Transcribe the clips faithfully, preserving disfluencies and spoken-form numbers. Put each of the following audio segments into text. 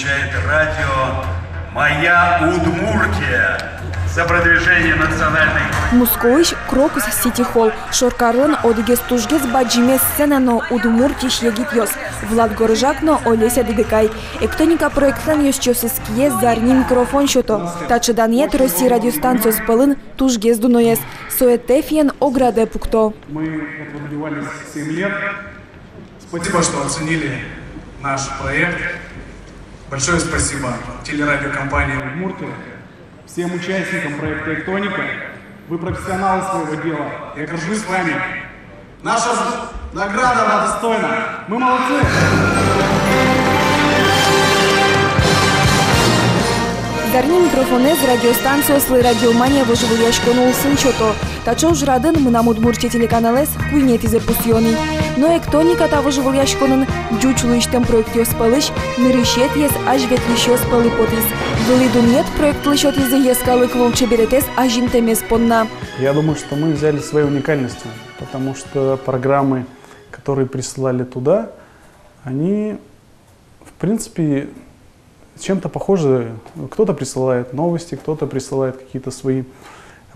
Радио «Моя Удмуртия» за продвижение национальной. Мускоысь Крокус Сити Холл. Шоркарлэн одӥгез тужгес бадӟымез сцена но Удмуртиысь егитъёс Влад Горжак но Олеся Дыдыкай. «Эктоника» проектлэн ёзчиосыз кие «Зарни микрофон» сёто. Таӵе данъет Россия радиостанциос пӧлын тужгес дуноез. Сое ТЭФИен оградэ пукто. Мы этого добивались семь лет. Спасибо, что оценили наш проект. Большое спасибо телерадиокомпании «Удмуртия», всем участникам проекта «Эктоника». Вы профессионалы своего дела. Я горжусь вами. Наша награда, она достойна. Мы молодцы! «Зарни микрофонэз» радиостанциослы «Радиомания» вожвылъяськон улсын сёто. Таӵе ужрадын «Мынам Удмуртие» телеканалэз куинетӥзэ пусйоно ини. Но «Эктоника» та вожвылъяськонын ӟуч луисьтэм проектъёс пӧлысь нырысетӥез азьветлӥсьёс пӧлы потӥз. Вылӥ дунъет проектлы сётӥзы йӧскалык лулчеберетэз азинтэмез понна. Я думаю, что мы взяли своей уникальностью, потому что программы, которые присылали туда, они, в принципе, чем-то похожи. Кто-то присылает новости, кто-то присылает какие-то свои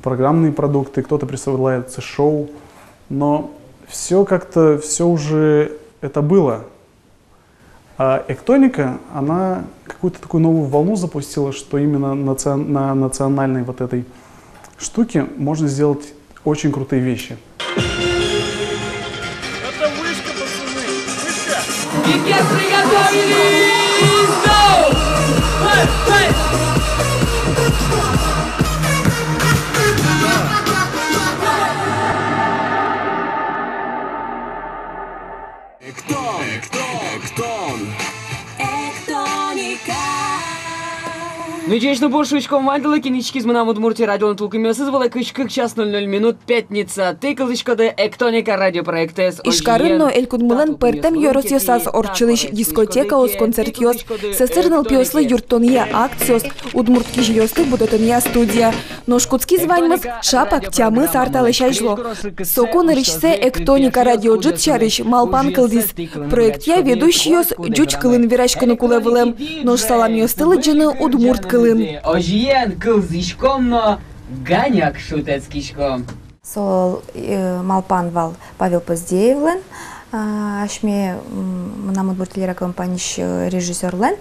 программные продукты, кто-то присылает шоу. Но все как-то, все уже это было. А «Эктоника», она какую-то такую новую волну запустила, что именно национ-, на национальной вот этой штуке можно сделать очень крутые вещи. Это вышка, пацаны, вышка! Все приготовились! Go! Hey, hey! Эктон! Эктон! Эктон! «Эктоника». Ну, ӟеч но бур шуиськом ваньдылы, кин ичкиз «Мынам Удмуртие» радиолэн тулкымъёсыз вылэ. Кызь кык час ноль ноль минут, пятница. Тӥ кылзӥськоды «Эктоника» радиопроектэз. Ижкарын но элькунмылэн пӧртэм ёросъёсаз ортчылӥсь дискотекаос, концертъёс, сӧсыр нылпиослы юрттонъя акциос, удмурт кизилиосты будэтонъя студия. Нош кутскиз ваньмыз шапак тямыс ар талэсь азьло. Соку нырысьсэ «Эктоника» радиоӝыт сярысь малпан кылдӥз. Проектъя ведущийёс ӟуч кылын вераськыны кулэ вылэм, нош саламъёсты лыдӟыны удмурт кылын. Озьыен, кылзӥськом но ганяк шутэтскиськом. Со, э, малпан вал Павел Поздеевлэн, а, асьме, м, «Мынам Удмуртие» телекомпаниысь, э, режиссёрлэн.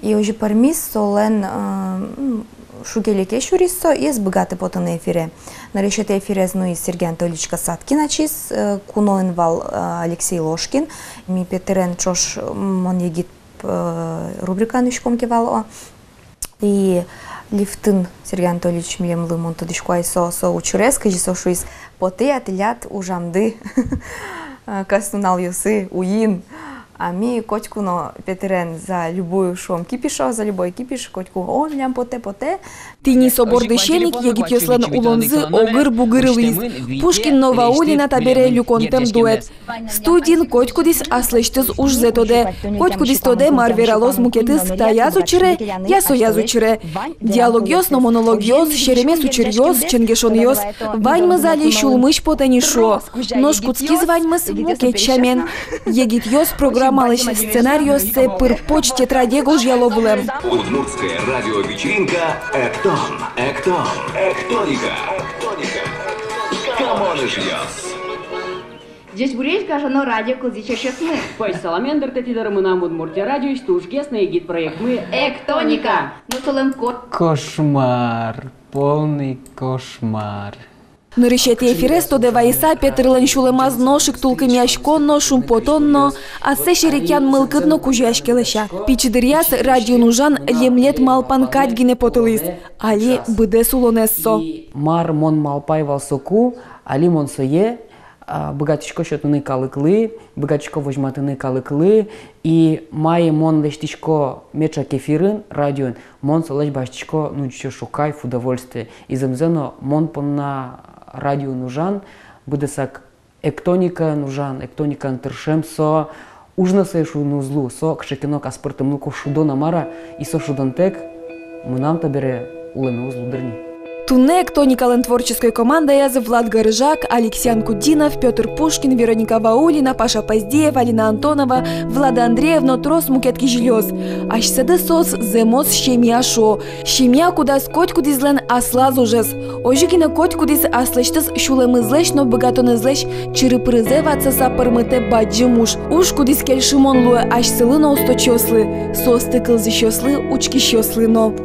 И озьы пӧрмиз, солэн, э, м, шуге-леке сюриз со, и ӧз быгаты потыны эфире. Нырысетӥ эфирез нуиз Сергей Анатольевич Касаткин ачиз, э, куноын вал, э, Алексей Ложкин. Ми Петырен ӵош, м, «Мон егит», э, рубрика нуиськом ке вал, о. И лифтын Сергей Анатольевич милемлы, мон тодӥсько ай со, со учырез, кызьы со шуиз: «Потэ-а тӥляд ужамды кӧснуналъёсы уйин?» А ми котьку но Петырен за любую, шуом, кипиш, о, за любой кипиш, котьку: «О, милям потэ, потэ». Тӥни со бордысен ик егитъёслэн улонзы огыр-бугыр луиз. Пушкин но Ваулина табере люконтэм дуэт. Студиын котькудӥз аслэсьтыз ужзэ тодэ. Котькудӥз тодэ, мар вералоз мукетыз таяз учыре я сояз учыре. Диалогъёс но монологъёс, серемес учыръёс, ченгешонъёс — ваньмыз али сюлмысь потэ ни, шуо. Нош кутскиз ваньмыз мукет сямен. Егитъёс программалэсь сценариоссэ пыр-поч тетраде гожъяло вылэм. Удмуртская радиовечеринка «Эктон». Эктон. Эктоника. Эктоника. Камон, эшъёс. Ӟечбуресь, гажано радио кылзӥсьёсмы! Пӧсь саламъёс дыртэ тӥ доры «Мынам Удмуртие» радиоысь тужгес но егит проектмы «Эктоника». Но солэн ко- Кошмар, полный кошмар. Нырысетӥ эфирез тодэ вайыса, Петырлэн сюлэмаз нош ик тулкымъяськон но, шумпотон но, ассэ серекъян мылкыд но кузёяське, лэся. Пичи дыръяз радиоын ужан лемлет малпан кадь гинэ потылӥз. Али быдэс улонэз со. Мар мон малпай вал соку, али мон сое, а, быгатӥсько сётыны калыклы, быгатӥсько возьматыны калыклы. И мае мон лэсьтӥсько меӵак эфирын, радиоын, мон солэсь басьтӥсько, ну, ӟуч шуэ, кайф, удовольствие. И зэмзэ но, мон понна радиоын ужан, быдэсак «Эктоникаын» ужан, «Эктоникаын» тыршем — со уж но сое шуыны уз лу, со кыӵе ке но аспӧртэмлыко шудон-а, мар-а, и со шудонтэк мынам табере улэме уз лу, дыр, ни. Туннэ «Эктоникалэн» творческой командаяз Влад Горыжак, Алексей Анкудинов, Пётр Пушкин, Вероника Ваулина, Паша Поздеев, Алина Антонова, Влад Андреев но трос мукет кизилиос. Асьсэды соос зэмос семья шуо. Семья, кудаз котькудӥзлэн аслаз ужез. Озьы гинэ котькудӥз аслэсьтыз сюлэмызлэсь но быгатонэзлэсь чыры-пырызэ ватсаса пӧрмытэ бадӟым уж. Уж, кудӥз кельшымон луэ асьсэлы но усточиослы, соосты кылзӥсьёслы, учкисьёслы но.